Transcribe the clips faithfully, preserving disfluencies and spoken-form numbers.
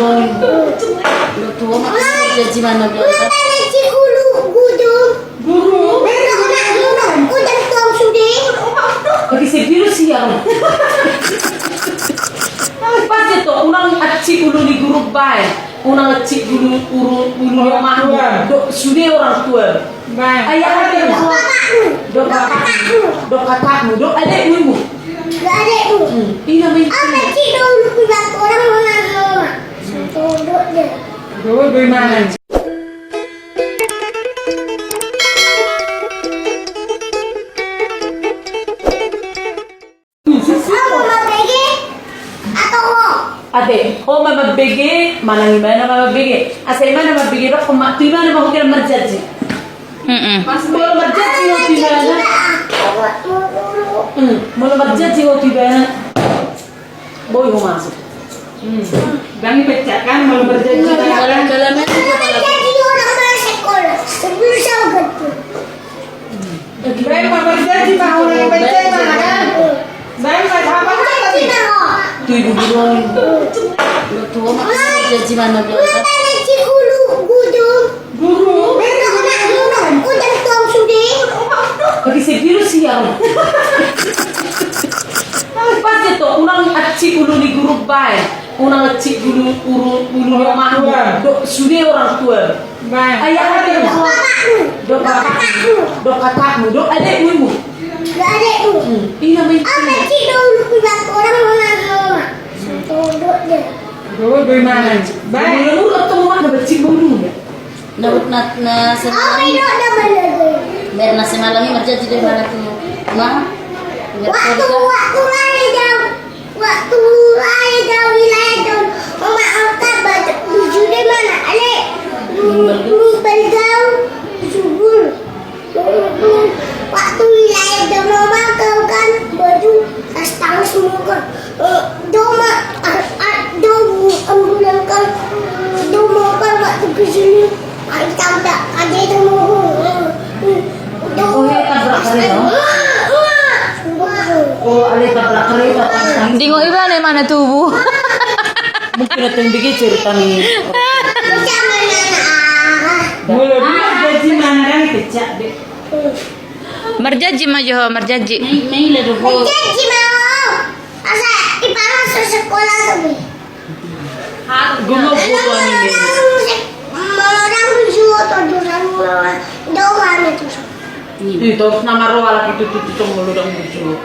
Lo tuo ma, janji mana biasa. Guru, guru. Guru, guru. Udah tuang sude. Bagi sebiru siang. Pas itu, unang acci ulu ni guru bae. Unang acci ulu, ulu, ulu ni omahmu. Dok sude orang tua. Bae. Ayah ate. Dok bapakmu. Dok kakakmu. Dok adekmu. Dok adekmu. Hmm. Ina main. Apa cik dulu punya orang mana mama? Dok dok deh. Dok dok mana? Ho ma mambege atau ho? Ate, ho ma mambege, manang imana ma mambege. Asa imana mambege, dok ho ma, tu imana ma ho hira marjanji. Mm-mm. Molo marjanji ho tu imana. Hmm, molo marjanji ho tu imana. Boi ho masuk. Hmm. Ndang dipecahkan, molo marjanji ho. Marjanji ho, dang marsekolah. Sebelum saya ganti. Bae ma marjanji ma, unang dipecah ma, kan? Bae ma, apa ma tadi? Tu ibu guru. Lo tuo ma, janji mana biasa. Guru, guru. Guru. Bae ma, unang tuang sude. Bagi sebiru siang. Pas itu, unang acci ulu ni guru bae. Unang acci ulu, ulu, ulu ni omahmu. Dok sude orang tua. Bae. Ayah ate. Dok bapakmu. Dok kakakmu. Dok adekmu. Dok adekmu. Hmm. Ina main. Apa cik dulu punya orang mana mama? Dok dok deh. Dok dok mana? Bae. Mula mula ketemu mana bacci bulu ya. Na, na, na semalam. Ber na semalam ini marjanji do imana tu ma. Waktu, waktu lahir jauh, waktu lahir jauh wilayah jauh, oma angkat baju, baju di mana? Ale, mimbal jauh, subur. Waktu wilayah jauh, oma angkat baju, tas tangan semua. Doma, doma, ambulan kan, doma kan waktu ke sini, ai tau dak ada doma. Oh, iya, tabrak kereta. Oh, ada tabrak kereta, tantang. Dingok iba ne mana tubuh. Mungkin ada yang bikin cerita nih. Molo dia jadi mana kan pecah deh. Marjanji ma jo ho, marjanji. Mai, mai la do ho. Marjanji ma ho. Asa ipamasuk sekolah tu be. Guna guna ni. Molo dang juo to juo do kami tu. Itu nama roa lagi tu tu tu molo dang juo.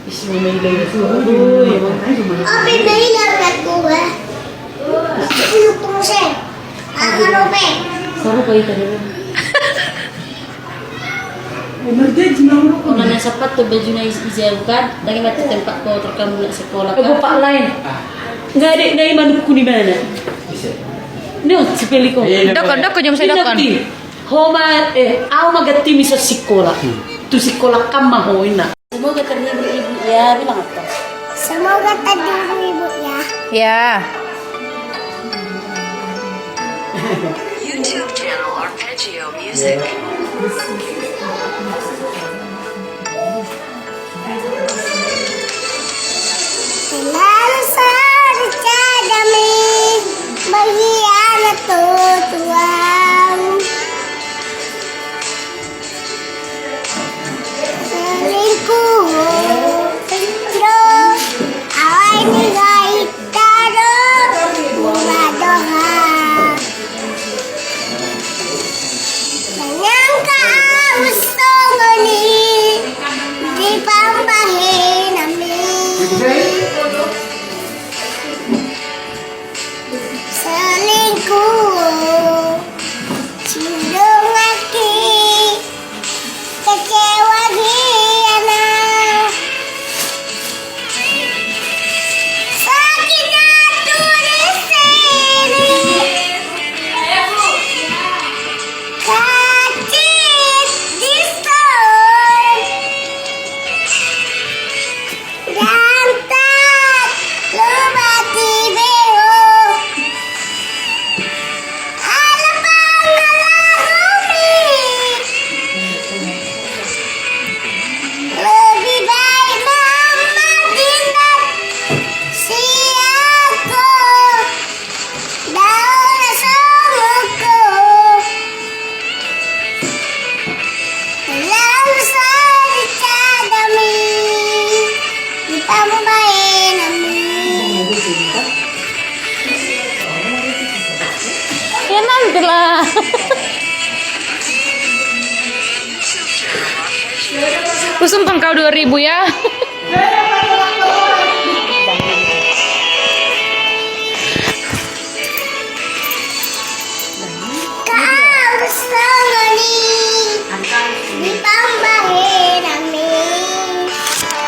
Isi mai la itu. Ape mai la kat ku be. Sepuluh persen. Apa dope? Saru kai tadi. Emergency nomor. Mana sapat tu baju na isi isi ukat, dari mati tempat kau terkamu nak sekolah. Ego pak lain. Nggak ada nai manukku di mana? Ini si peliko. Dokon dokon jom saya dokon. Ho ma, eh, au ma gatti misa sikola. Tu sikola kam ma ho ina. Semoga terhibur ibu ya, bilang apa? Semoga terhibur ibu ya. Ya. YouTube channel Arpeggio Music. Selalu saja kami berkhianat tuan. Selingkuh. Awai ni gai tado. Bunga doha. Menyangka au songon i di pambahenanmi. Lah. Husumbang kau dua ribu ya.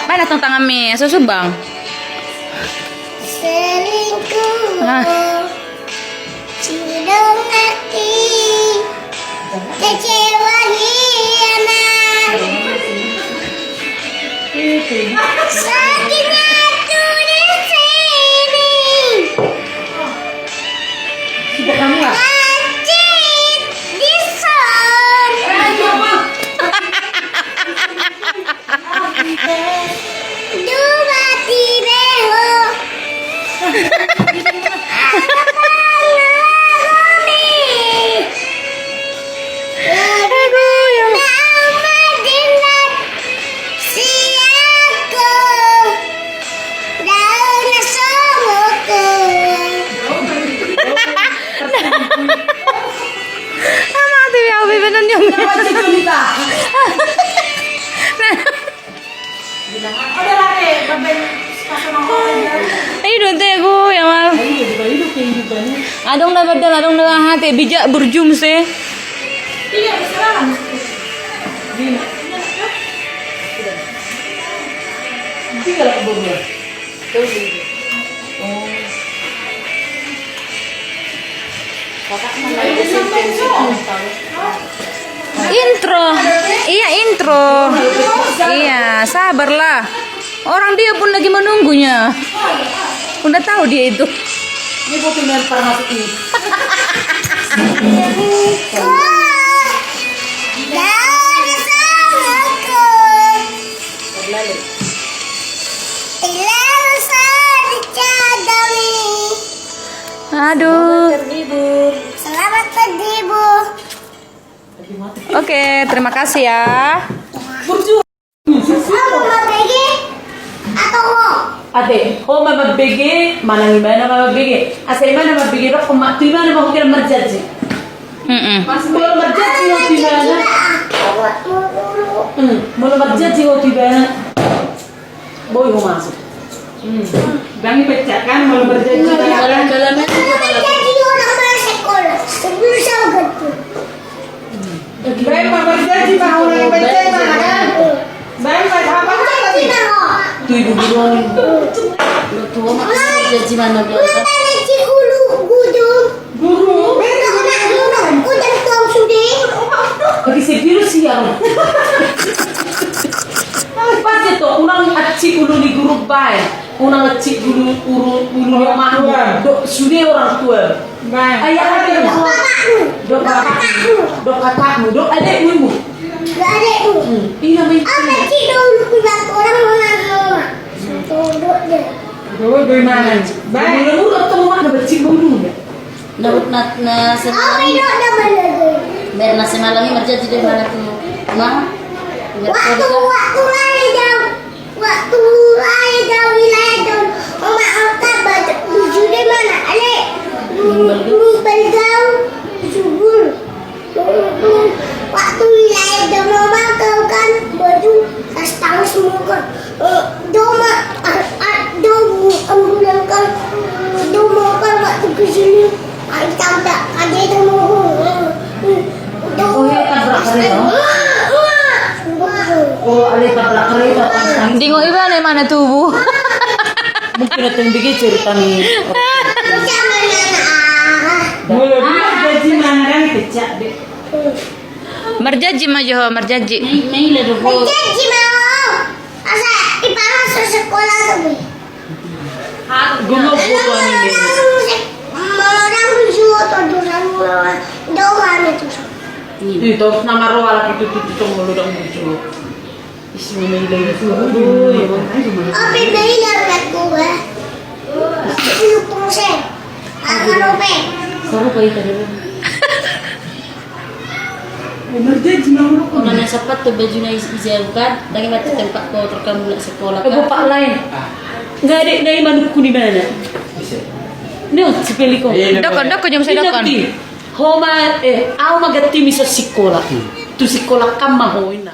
Mana tong tanganmi? Asa husumbang. Selingkuh. Ah. Sidung hati, kecewa hianat. Sakitnya aku di sini. Sakit di sana. Dua tiga ho. Aduh, ya. Ama tu ya, bebe, non nyom. Nah. Ai, dua tegu ya, Mal. Adong na badal, adong na hate, bijak burju muse. Intro. Iya, intro. Iya, sabarlah. Orang dia pun lagi menunggunya. Udah tahu dia itu. Ini butuh main farmasi ini. Aduh. Selamat terhibur. Selamat terhibur. Oke, terima kasih ya. Ho ma mambege atau ho? Ate, ho ma mambege, manang imana ma mambege. Asa imana mambege, dok ho ma, tu imana ma hukira marjanji. Mm-mm. Molo marjanji ho tu imana. Hmm, molo marjanji ho tu imana. Boi ho masuk. Hmm. Bang, i pecah kan, molo marjanji. Iya, kalau, kalau nanti kalau marjanji orang masuk sekolah, sebelum saya ganti. Bang, ma marjanji ma, orang pecah ma, kan? Bang, ma, apa, apa, apa, apa? Tu ibu guru. Lo tua ma, marjanji ma, na biasa. Guru, bang, guru. Udah tahu sudah. Bagi si virus ya. Pas itu, unang acik ulu ni guru bae. Unang acik ulu, ulu, ulu ni omakmu. Dok sude orang tua. Ayah, dok bapakmu. Dok bapakmu. Dok kakakmu. Dok adekmu. Dok adekmu. Hmm. Ina main. Apa cik dulu punya orang mana rumah? Dok deh. Dok bagaimana? Baik. Mula-mula tuh mana becik dulu ya? Na, na, na semalam. Ber na semalam i marjanji do imana tu ma. Waktu, waktu lahir jauh. Waktu lahir jauh, lahir jauh. Oma angka baju, baju di mana? Ale. Nimbal jauh. Subur. Waktu lahir jauh, oma kau kan baju tas tangan semua kan. Doma, doma, ambulan kan, doma kan waktu ke sini, ai tambah, ada doma. Oh, iya, tabrak kereta. Oh, ada tabrak kereta, tang, tang. Dingok iba na imana tubu. Mungkin ada yang bikin cerita nih. Molo dia gaji mana kan pecah deh. Marjanji ma jo ho, marjanji. Mai, maila do ho. Marjanji ma ho. Asa ipala so sekolah tu be. Guna foto ani be. Molo dang suo to do sanu lawan do mami tu. Ito nama roa lagi tu tu tu molo dang suo. Isi maila. Ope maila lagi gua. Sepuluh persen. Apa rope? Sarupa ita dulu. Marjanji ma molo. Orang na sapat tu baju na is-, ijau kan, lagi mati tempat kotor kamu nak sekolah kan. Pak lain. Nggak ada, nggak ada manukku di mana. Ini sepele kok. Dokon, dokon, jom saya dokon. Ho ma, eh, au ma ganti mi sian sikola. Tu sikola kan ma ho inna.